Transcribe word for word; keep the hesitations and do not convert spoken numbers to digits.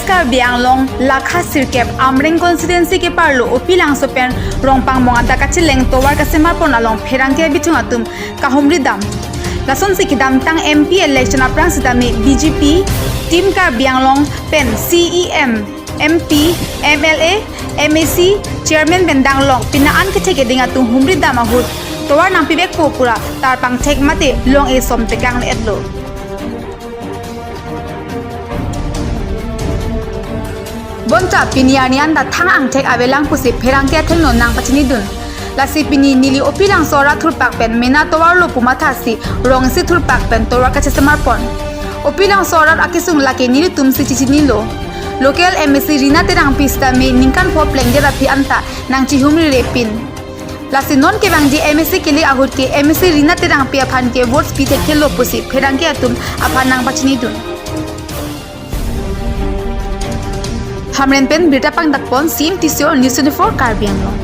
Karbi Anglong lakha sirkep Amreng constituency keparlo Opilangso pen Rongpangmong adak kacheleng tovar kasemar pon along pherangke abithung atum kahumri dam. Lasonsi kedamtang M P election aphrang sitame B J P, Team Karbi Anglong pen C E M, M P, M L A, M A C, Chairman pen danglong pina an kethek eding atum humri dam ahut tovar nangpivekpo pura tarpang thek mate long-e som tekang le-etlo. Bonta pini arni anta thang angthek avelang pusi pherangke athengno nangpachinidun. Lasi pini neli Opilangso arat thurpak pen mena tovar lo pu mathasi rong isi thurpak pen tovar kachesemar pon. Opilangso arat akesung lake nelitum si chichinilo. Local M A C Rina Terangpi sitame ningkan pho plengdet aphi anta nangchihumri repin. Lasi non kevangji M A C kele ahut ke M A C Rina Terangpi aphan ke votes pi thekthelo pusi pherangke atum aphan nangpachinidun. Hamren pen birta pangdakpon C M T C O News twenty-four Karbi Anglong.